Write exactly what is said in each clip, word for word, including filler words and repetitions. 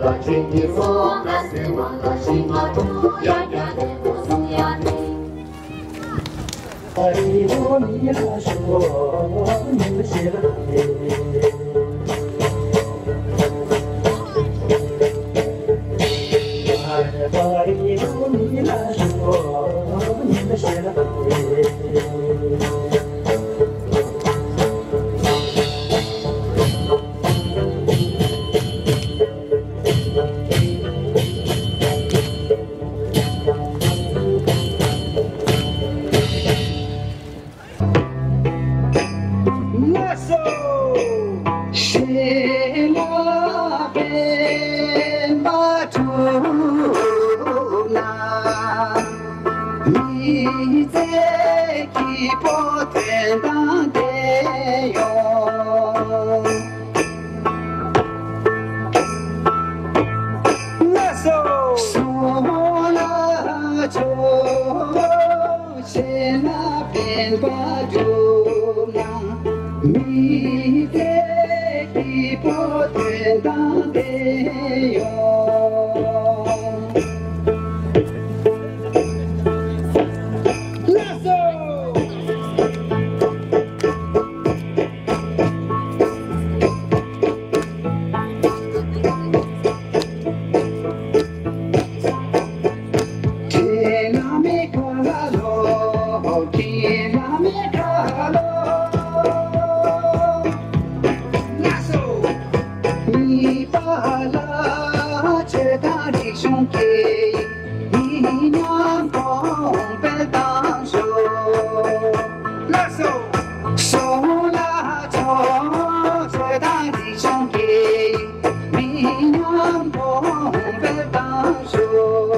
ལགས་སོ། ཞེ་ལ་པེན་པ་གྲུབ་ན། མི་ཚེ་སྐྱིད་པོ་དོན་དང་ལྡན་ཡོང་། ལགས་སོ། སོང་ལ་ཆོག་ཞེ་ལ་པེན་པ་གྲུབ་ན། མི་ཚེ་སྐྱིད་པོ་དོན་དང་ལྡན་ཡོང་། ལགས་སོ། ལགས་སོ། སོང་ལ་ཆོག་ཆོས་དང་རིག་གཞུང་གི་མི་ཉམས་གོང་འཕེལ་བཏང་ཤོག་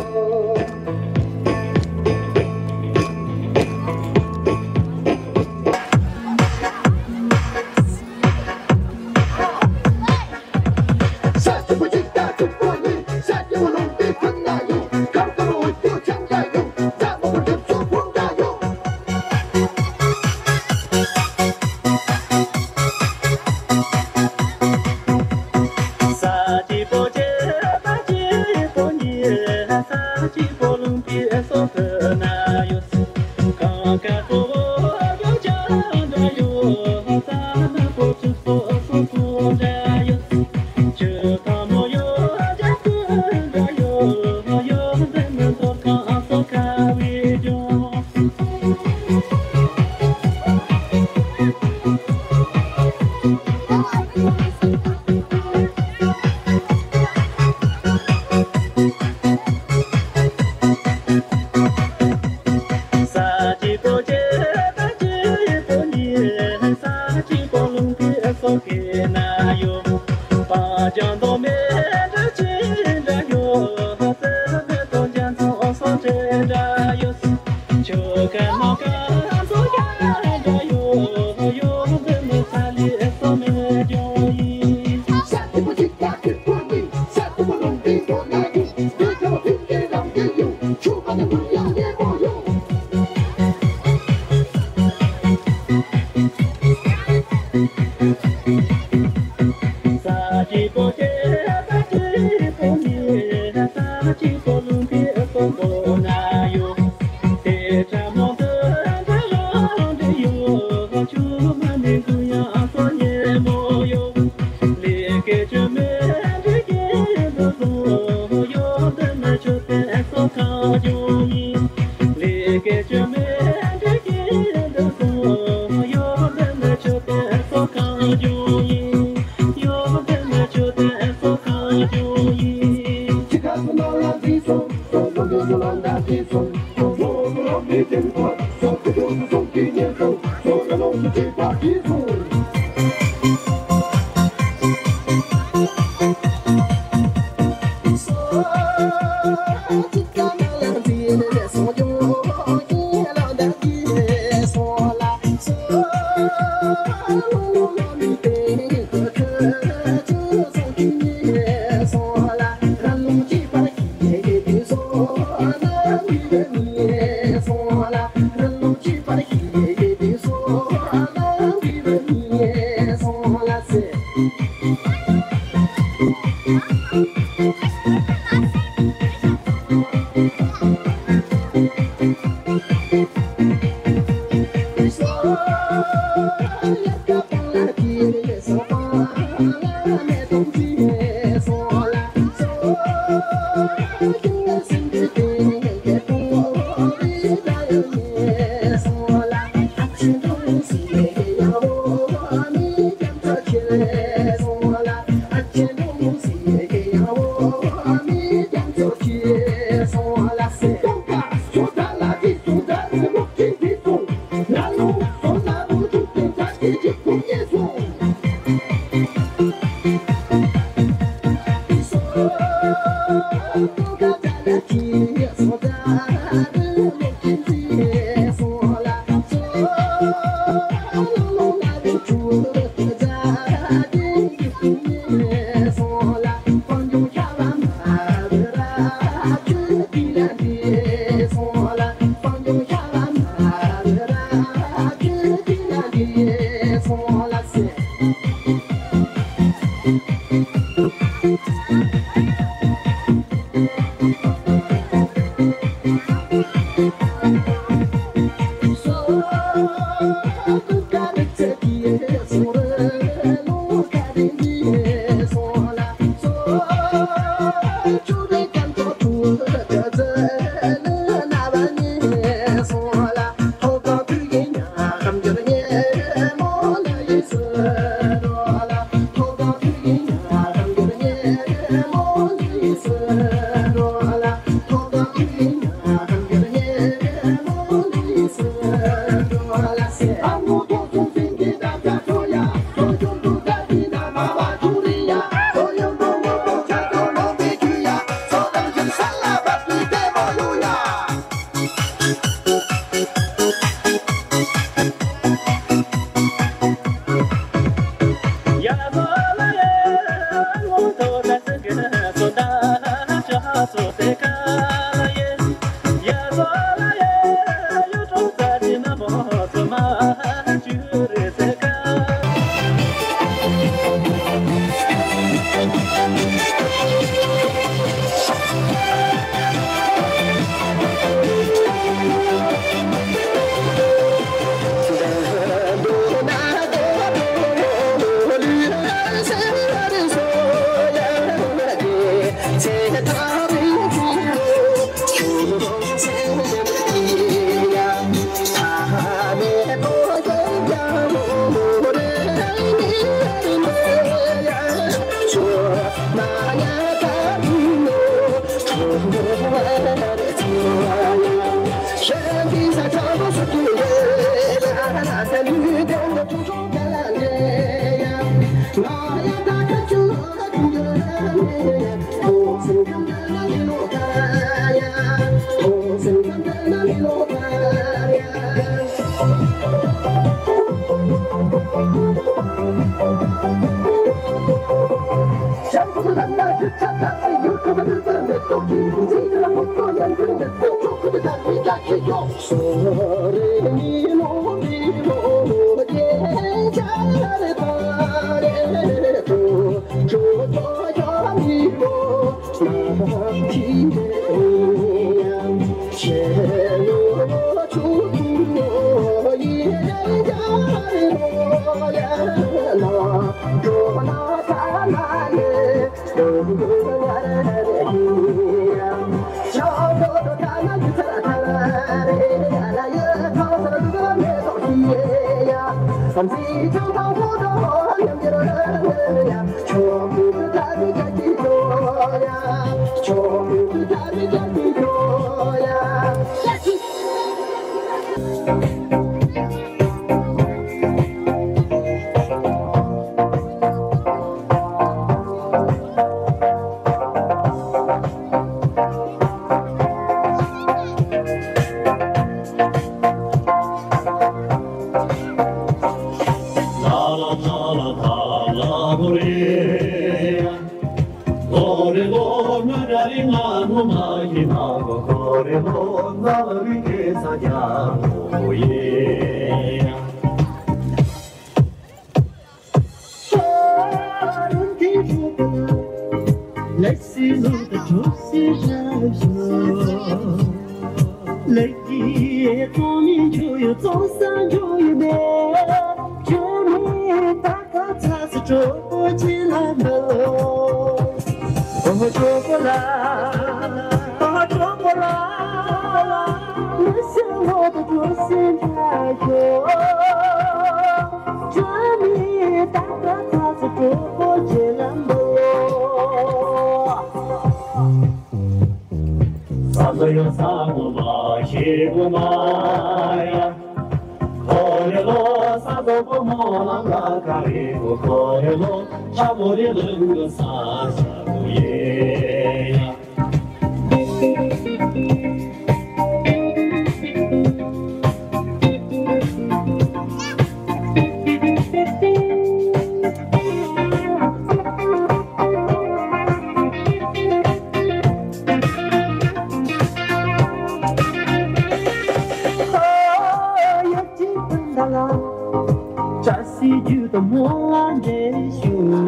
ལ་འདྲེན་ཞུ།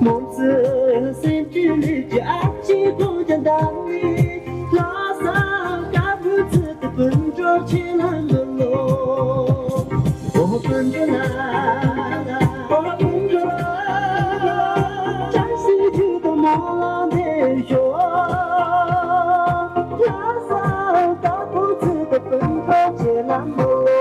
མོ་ཙི་སེམས་ཀྱི་ལུས་ཀྱི་ཨ་ཅེ་གོ་ཅན་དང་ནི། ལྷ་ས་དཀར་པོ་ཚུལ་དུ་སྤུན་གྲོགས་ཆེ་ལ་འདུག་ལོ། ཨོ་སྤུན་གྲོགས་ལ། ཨོ་སྤུན་གྲོགས་ལ། བཀྲ་ཤིས་རྒྱུད་དུ་མ་ལ་འདེབས་ཤོག་ལྷ་ས་དཀར་པོ་ཚུལ་དུ་སྤུན་གྲོགས་ཆེ་ལ་འདུག་ལོ།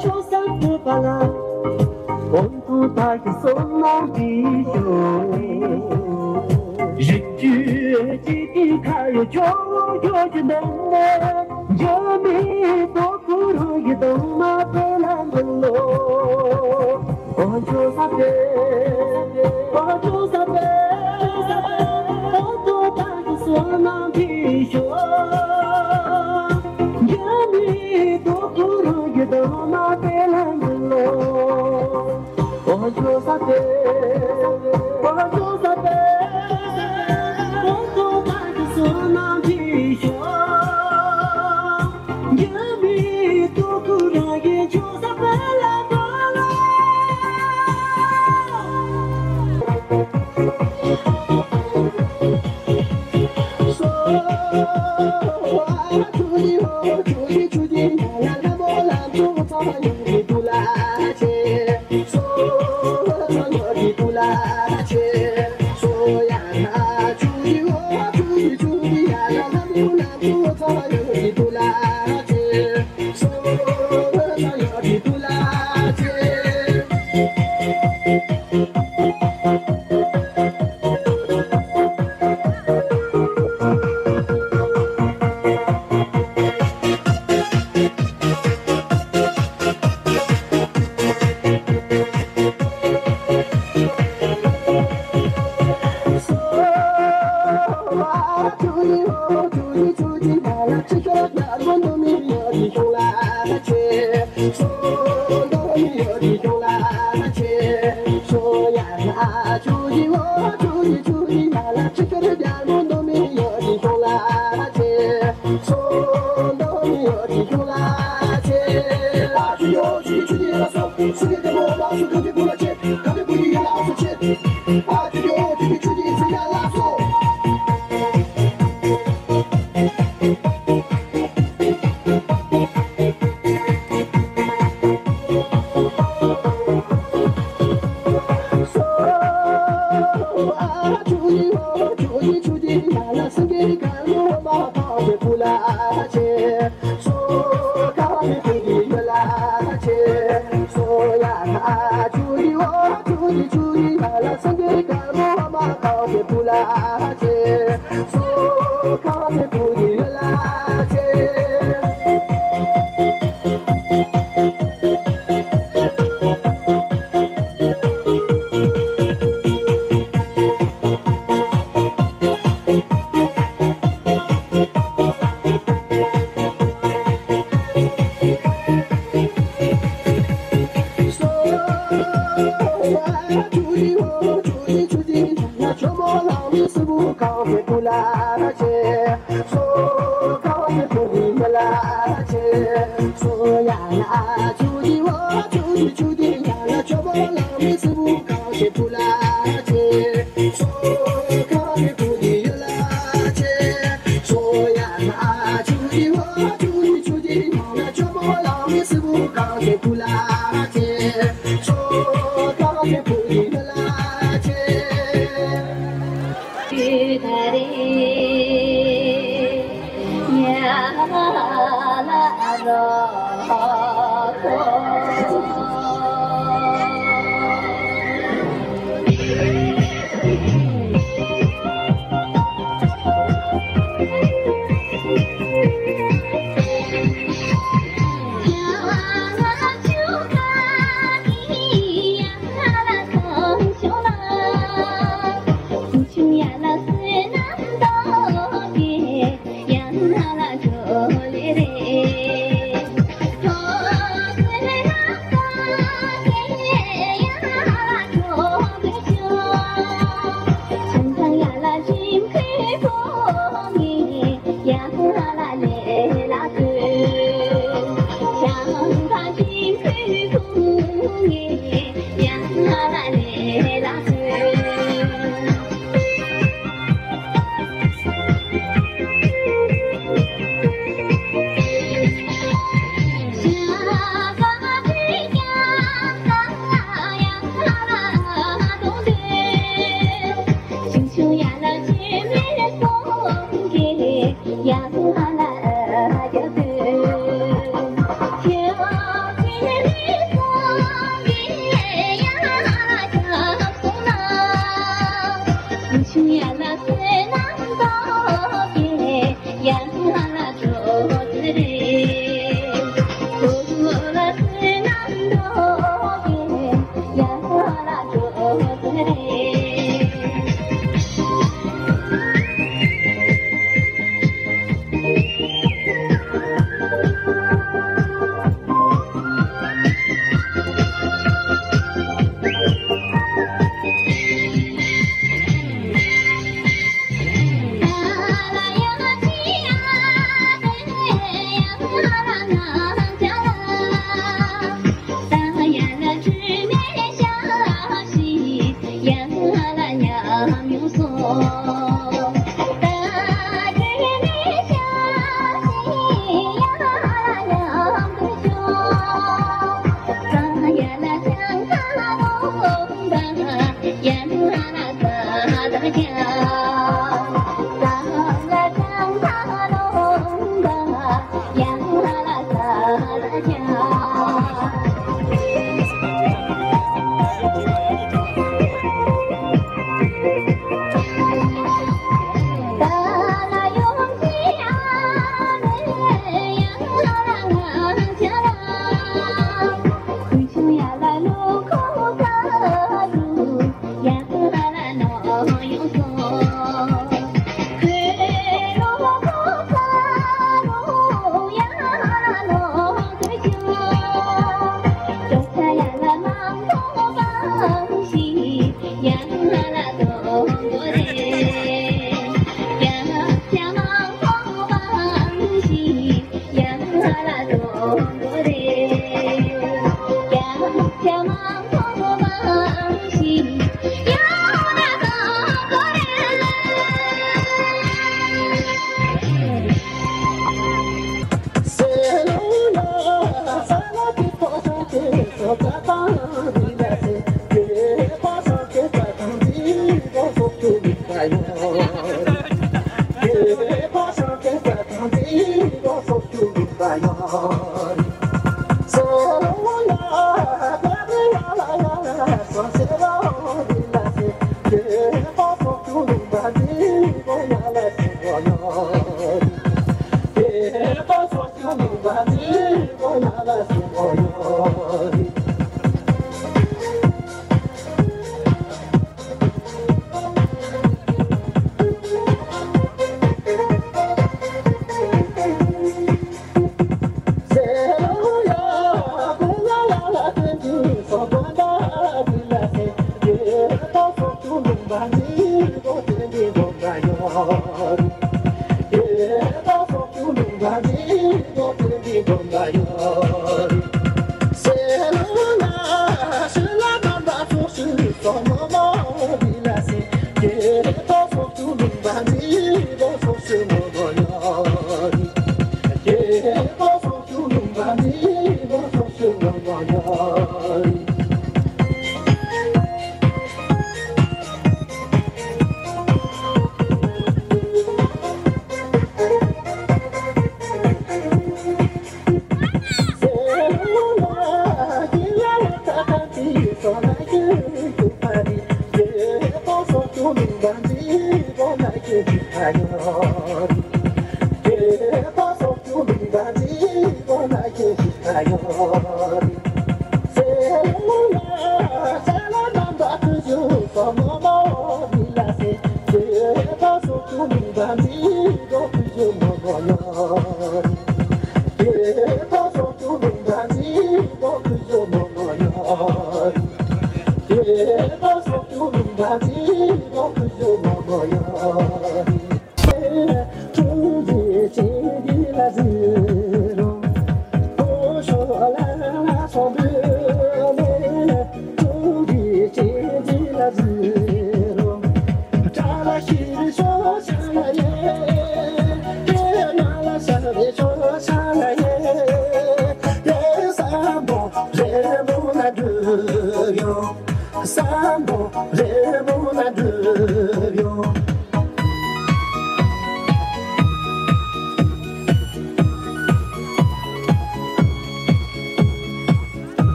ཆོས་སམ་བཀོད་པ་ལ། ཨོ་ཐུགས་ཐག་གི་བསོད་ནམས་ཀྱི་ཤུགས། རིགས་རྒྱུད་ཀྱི་ཁ་ཡོད་ཆོས་ཡོད་ཀྱི་འདུག་ནས། འཇོལ་མི་ཏོ་ཁུ་རུ་ཡི་དང་མ་པེ་ལ་འདུག་ལོ། ཨོ་ཇོ་ས་པེ། ཨོ་ཇོ་ས་པེ། ཨོ་ཏོ་ཐག་གི་བསོད་ནམས་ཀྱི་ཤུགས། འཇོལ་མི་ཏོ་ཁུ་རུ་ཡི་དང་མ་པེ་ལ་འདུག་ལོ། ཨོ་ཇོ་ས་པེ། ཨོ་ཇོ་ས་པེ། ཨོ་ཏོ་ཐག་གི་བསོད་ནམས་ཀྱི་ཤུགས། འཇོལ་མི་ཏོ་ཁུ་རུ་ཡི་ཇོ་ས་པེ་ལ་འདུག་ལོ།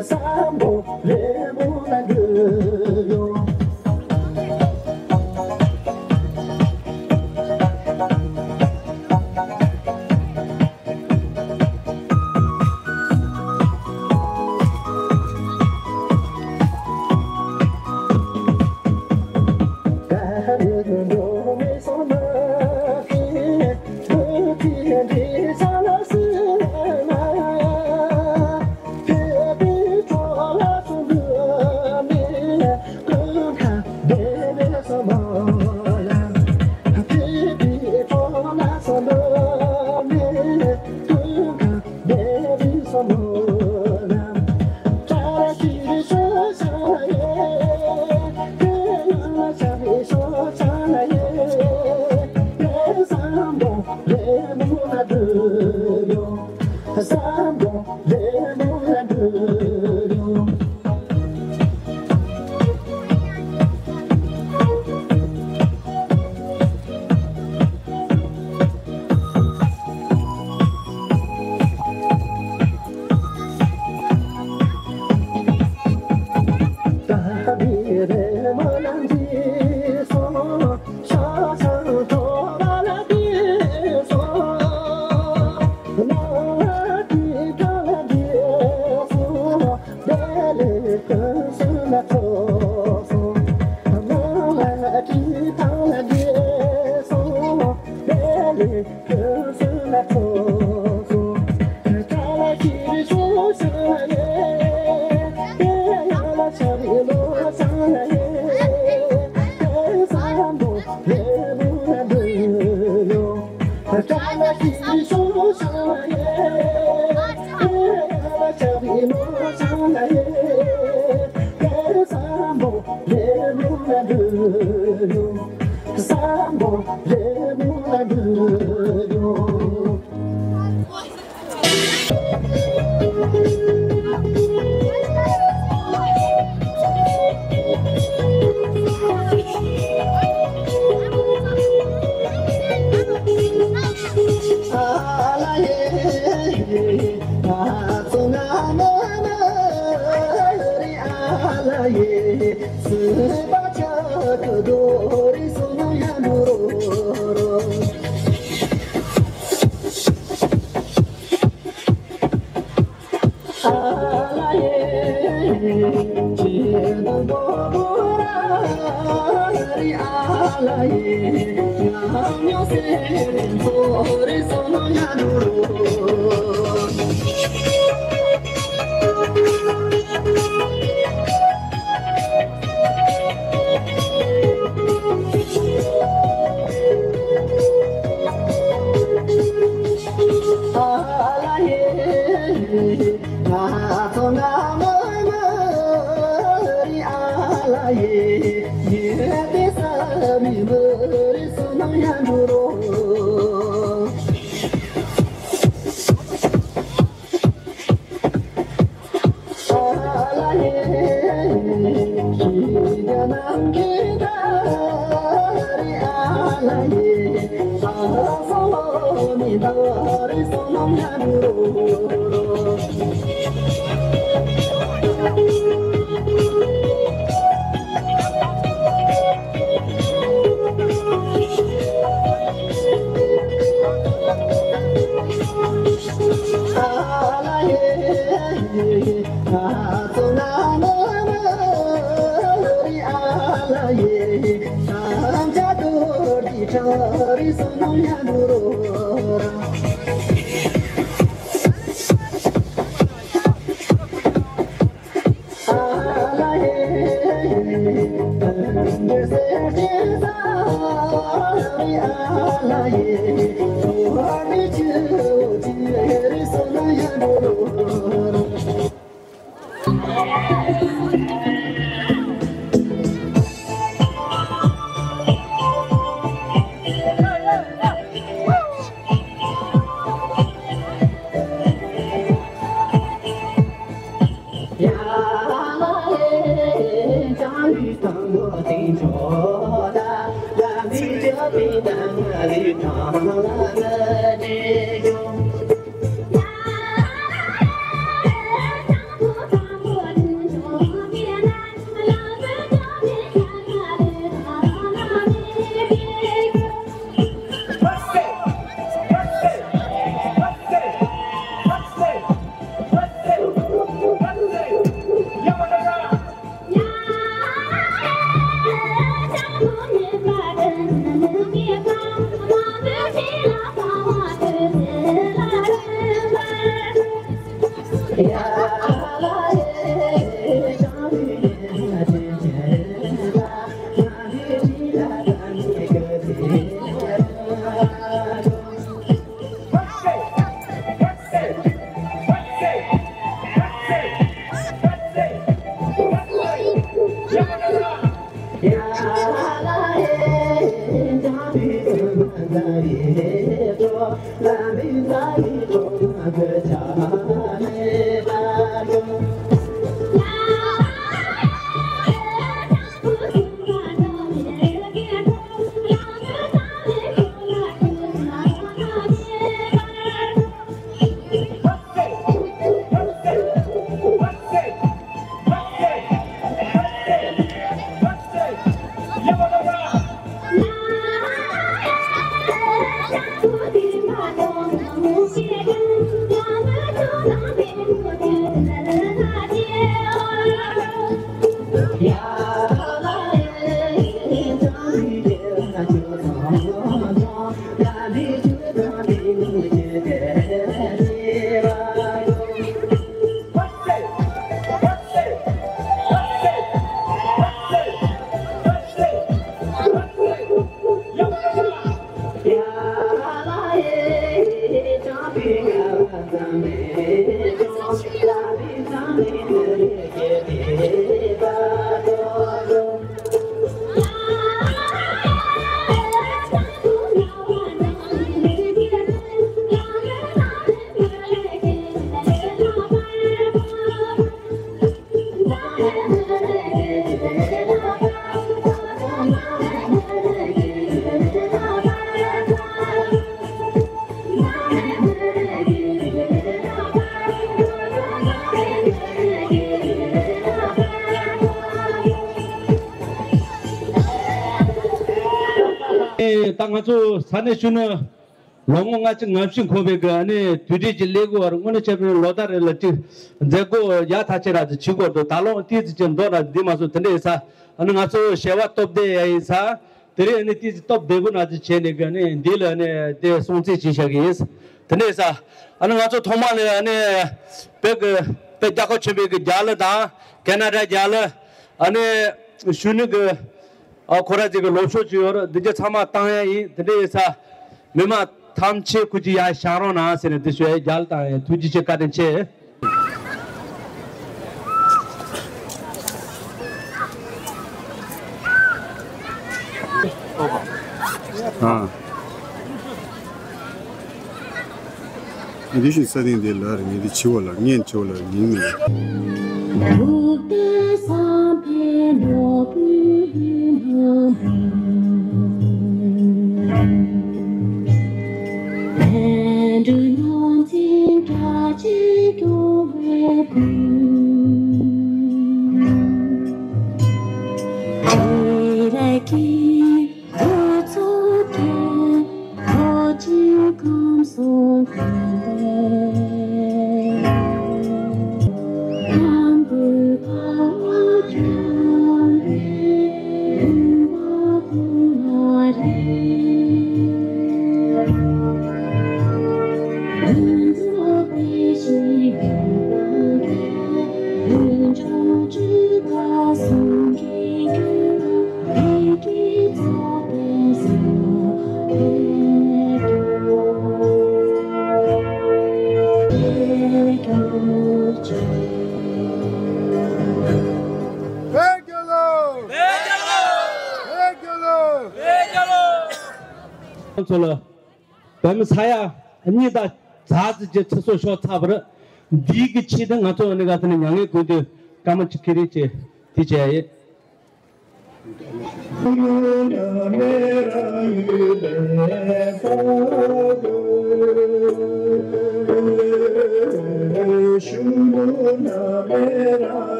བསམ་པ་རེ་མོ་ལ་འགྲུབ་ཡོང་། བསམ་པ་རེ་མོ་ལ་འགྲུབ་ཡོང་། ད་ང་ཚོ་ས་གནས་ཤུལ་ནས་ལོ་ངོ་ལྔ་བཅུ་ང་བཞི་འཁོར་བའི་གི་ཨ་ནི་དུས་དྲན་གྱི་ལས་འགུལ་བར་དངོས་གནས་བྱས་པའི་ལོ་ལྟར་རེ་ལ་ཅིག་མཛད་སྒོ་ཡག་ཐག་ཆོད་ར་ཅིག་བྱེད་དགོས་འདུག་ད་ལོ་ཏོག་ཙམ་ཅིག་འདོར་ར་འདི་མ་སོང་དེ་འདྲ་ཡིན་ས། ཨ་ནི་ང་ཚོ་བྱ་བ་སྟོབས་ལྡན་ཡ་ཡིན་ས། དེ་རིང་ཨ་ནི་ཏོག་ཙམ་སྟོབས་བདེ་པོ་ན་ཅིག་བྱས་ནས་གི་ཨ་ནི་འདི་ལ་ཨ་ནི་དེ་སྲུང་བརྩི་བྱེད་བཞག་གི་ཡིན། དེ་འདྲ་ཡིན་ས། ཨ་ནི་ང་ཚོ་ཐོག་མ་ལ་ཨ་ནི་བོད་ཀྱི་བོད་རྒྱལ་ཁབ་ཆེན་པོའི་གི་རྒྱལ་གླུ་དང་ཁེ་ན་ཌ་རྒྱལ་གླུ། ཨ་ནི་གཞོན་ནུ་གི་ཨ་ཁོ་ར་ཅིག་གི་ལོ་ཕྱོགས་ཅིག་ཡོད་རེད། འདི་རྒྱུ་ཚང་མ་བཏང་ཡ་ཡིན། དེ་འདྲ་ཡིན་ས། མི་མང་ཐམས་ཅད་ཁུ་ཅི་ཡ་བཞེངས་རོགས་གནང་ཟེར་ནས་འདི་ཞུ་ཡ་རྒྱལ་དང་ཡ་ཐུགས་རྗེ་ཆེ། བཀའ་དྲིན་ཆེ། ཨ། འདི་བཞིན་ས་སྟེང་འདི་ལ་རིང་འདི་ཆེ་བ་ལ་ངན་ཆེ་བ་ལ་ཉིན་མེད། བོད་རྒྱལ་ལོ། བོད་རྒྱལ་ལོ། བོད་རྒྱལ་ལོ། བོད་རྒྱལ་ལོ། ཚོ་ལ་བོད་མི་ས་ཡ་གཉིས་དང་ཚ་ཙི་ཅི་ཚེ་སྲོག་ཤོར་ཚར་བར། འདིའི་གི་ཆེད་དུ་ང་ཚོ་ཨ་ནི་ག་ཚོད་ནས་མྱ་ངན་གུས་འདུད་སྐར་མ་གཅིག་ཁེ་རེ་བྱེད་དེ་བྱས་ཡིན།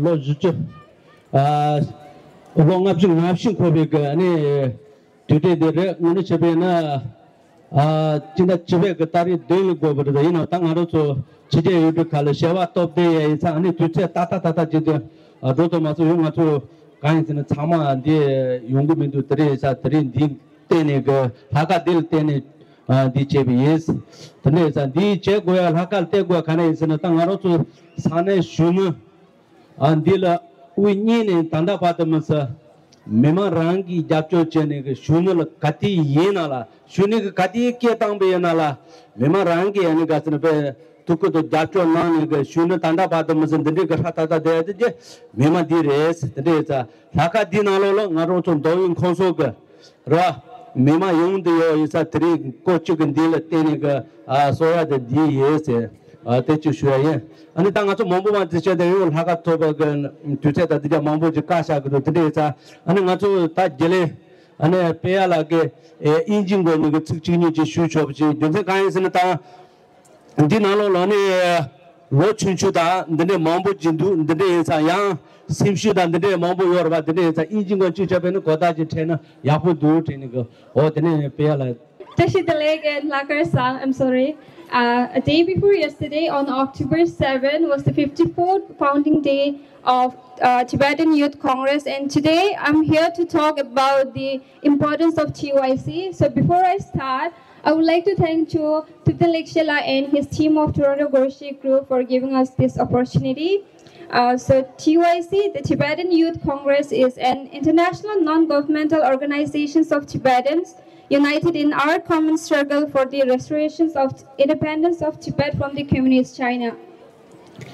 ལོ་བཞི་བཅུ། ཨ། ལོ་ལྔ་བཅུ་ང་བཞི་འཁོར་བའི་གི་ཨ་ནི་དུས་དྲན་དེ་རེད། དངོས་གནས་བྱས་པས་ན། ཨ། སྤྱི་ཟླ་བཅུ་པའི་གི་ཏ་རིག་བདུན་ལ་འགོར་བ་རེད། ཡིན་ནའང་ད་ང་རང་ཚོ་ཕྱི་རྒྱལ་ཡུལ་གྲུ་ཁག་ལ་བྱ་བ་སྟོབས་ལྡན་ཡ་ཡིན་ཙང་། ཨ་ནི་དུས་ཚོད་ཏག་ཏག་ཏག་ཏག་བྱེད་དུས། ཨ། འགྲོ་ཐུབ་མ་སོང་། ཡང་ང་ཚོ་གང་ཡིན་ཟེར་ན་ཚང་མ་འདི་ཡོང་གི་མི་འདུག། དེ་རེད་ས། དེ་རིང་འདི་བརྟེན་ནས་གི་ལྷག་དཀར་འདི་ལ་བརྟེན་ནས། ཨ། འདི་བྱས་པ་ཡིན། དེ་འདྲ་ཡིན་ཙང་འདི་བྱེད་དགོས་ཡ། ལྷག་དཀར་ལ་བལྟ་དགོས་ཡ་ག་རེ་ཡིན་ཟེར་ན། ད་ང་རང་ཚོ་ས་གནས་གཞོན་ནུ། ཨ། འདི་ལ་དབུ་བརྙེས་ནས་ད་ལྟ་བར་དུ་མི་ཚེ་མི་མང་རང་གིས་རྒྱབ་སྐྱོར་བྱས་ནས་གི་གཞོན་ནུ་ལ་ག་དུས་ཡིན་ན་ལ། གཞོན་ནུ་གིས་ག་དུས་སྐད་བཏང་པ་ཡིན་ན་ལ། མི་མང་རང་གིས་ཨ་ནི་ག་ཟེར་ན་དཔེ་ཐུགས་ཁུར་དང་རྒྱབ་སྐྱོར་གནང་ནས་གི་གཞོན་ནུ་ད་ལྟ་བར་དུ་མི་ཚེ་འདི་འདྲའི་གི་ཧྲ་ཏག་ཏག་བསྡད་ཡ་དེ་གི་མི་མང་འདི་རེད། དེ་འདྲ་ཡིན་ཙང་ལྷག་དཀར་འདི་ནང་ལོགས་ལ་ང་རང་ཚོ་མདོ་དབུས་ཁམས་གསུམ་གི་ར་མི་མང་ཡོངས་འདི་ཡོད་ཡིན་ཙང་། དེ་རིང་སྐོར་གཅིག་གི་འདི་ལ་བརྟེན་ནས་གི། ཨ། གསོལ་ཡ་དེ་འདི་ཡིན་ཟེར། ཨ། དེ་གཅིག་ཞུ་ཡ་ཡིན། ཨ་ནི་ད་ང་ཚོ་མང་པོ་མ་འདི་བྱས་ཏེ་ཡང་ལྷག་དཀར་ཚོགས་པ་གི་དུས་ཚོད་དང་འདི་འདྲ་མང་པོ་ཅིག་བཀག་བཞག་གི་འདུག། དེ་འདྲ་ཡིན་ཙང་ཨ་ནི་ང་ཚོ་ད་རྒྱུན་ལས་ཨ་ནི་དཔལ་ཡ་ལགས་ཀྱིས་ཨེ་དབྱིན་ཇིའི་སྒོ་ནས་གི་ཚིག་གཅིག་གཉིས་ཅིག་ཞུ་ཆོག་པ་ཅིག། རྒྱུ་མཚན་གང་ཡིན་ཟེར་ན། ད་འདི་ནང་ལོགས་ལ་ནི་ལོ་ཆུང་ཆུང་དང་འདི་འདྲའི་མང་པོ་ཅིག་འདུག། འདི་འདྲ་ཡིན་ཙང་ཡང་སེམས་ཤུགས་དང་འདི་འདྲའི་མང་པོ་ཡོད་རེད་པ། འདི་འདྲ་ཡིན་ཙང་དབྱིན་ཇིའི་སྒོ་ནས་ཅིག་བྱས་པས་ན་གོ་བརྡ་ཅིག་འཕྲད་ན་ཡག་པོ་འདུག་དྲན་ནས་གི། འོ། དེ་ནས་དཔལ་ཡ་ལགས། Tashi Delek and Lakar Sang, I'm sorry. Uh, a day before yesterday, on October seven, was the fifty-fourth founding day of uh, Tibetan Youth Congress, and today I'm here to talk about the importance of T Y C. So before I start, I would like to thank to Thupten Lekshe la and his team of Toronto Gorshe Group for giving us this opportunity. Uh, so T Y C, the Tibetan Youth Congress, is an international non-governmental organization of Tibetans united in our common struggle for the restoration of independence of Tibet from the communist China,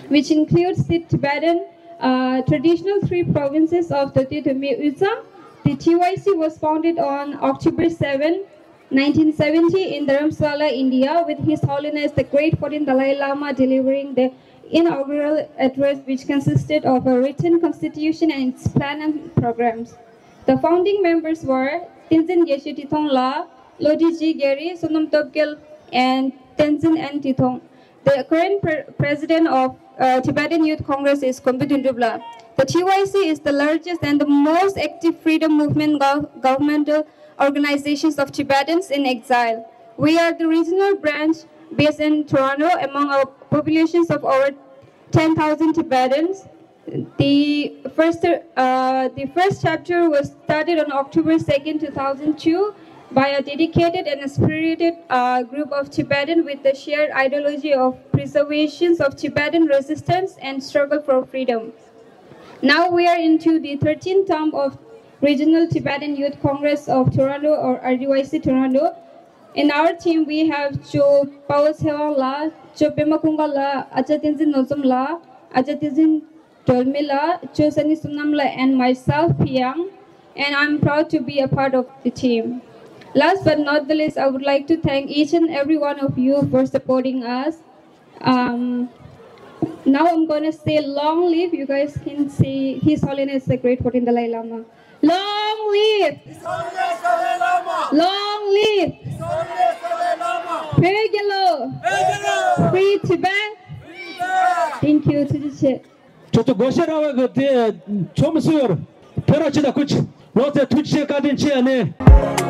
which includes the Tibetan uh, traditional three provinces of Dode, Dome, Uyghur. The T Y C was founded on October seven, nineteen seventy, in Dharamsala, India, with His Holiness the Great fourteenth Dalai Lama delivering the inaugural address, which consisted of a written constitution and its plan and programs. The founding members were Tenzin Geshe Tithong La, Lodriji Gyari, Sonam Topgel, and Tenzin N Tithong. The current pre- president of uh, Tibetan Youth Congress is Kombe Dundrubla. The T Y C is the largest and the most active freedom movement gov- governmental organizations of Tibetans in exile. We are the regional branch based in Toronto among our populations of over ten thousand Tibetans. The first, uh, the first chapter was started on October second, two thousand two, by a dedicated and spirited uh, group of Tibetans with the shared ideology of preservation of Tibetan resistance and struggle for freedom. Now we are into the thirteenth term of Regional Tibetan Youth Congress of Toronto, or R T Y C Toronto. In our team, we have Cho Pawo Sewang La, Cho Pema Kunga La, Acha Tenzin Nozum La, Acha Tenzin Dolmi La, Cho Sani Sumnam La, and myself, Piyang. And I'm proud to be a part of the team. Last but not the least, I would like to thank each and every one of you for supporting us. Um, now I'm gonna say long live. You guys can say His Holiness the Great Fourteenth Dalai Lama. Long live! Long live! Pyoge lo! Free Tibet! Thank you. ཐུགས་རྗེ་ཆེ། ཁྱོད་ཚོ་སྒོ་ཕྱི་ར་བ་གི་དེ་ཚོ་མི་སུ་ཡོད། ཕེ་རོ་ཆི་ད་ཁུ་ཆི། ལོ་ཚེ་ཐུགས་རྗེ་ཆེ། བཀའ་དྲིན་ཆེ། ཨ་ནེ།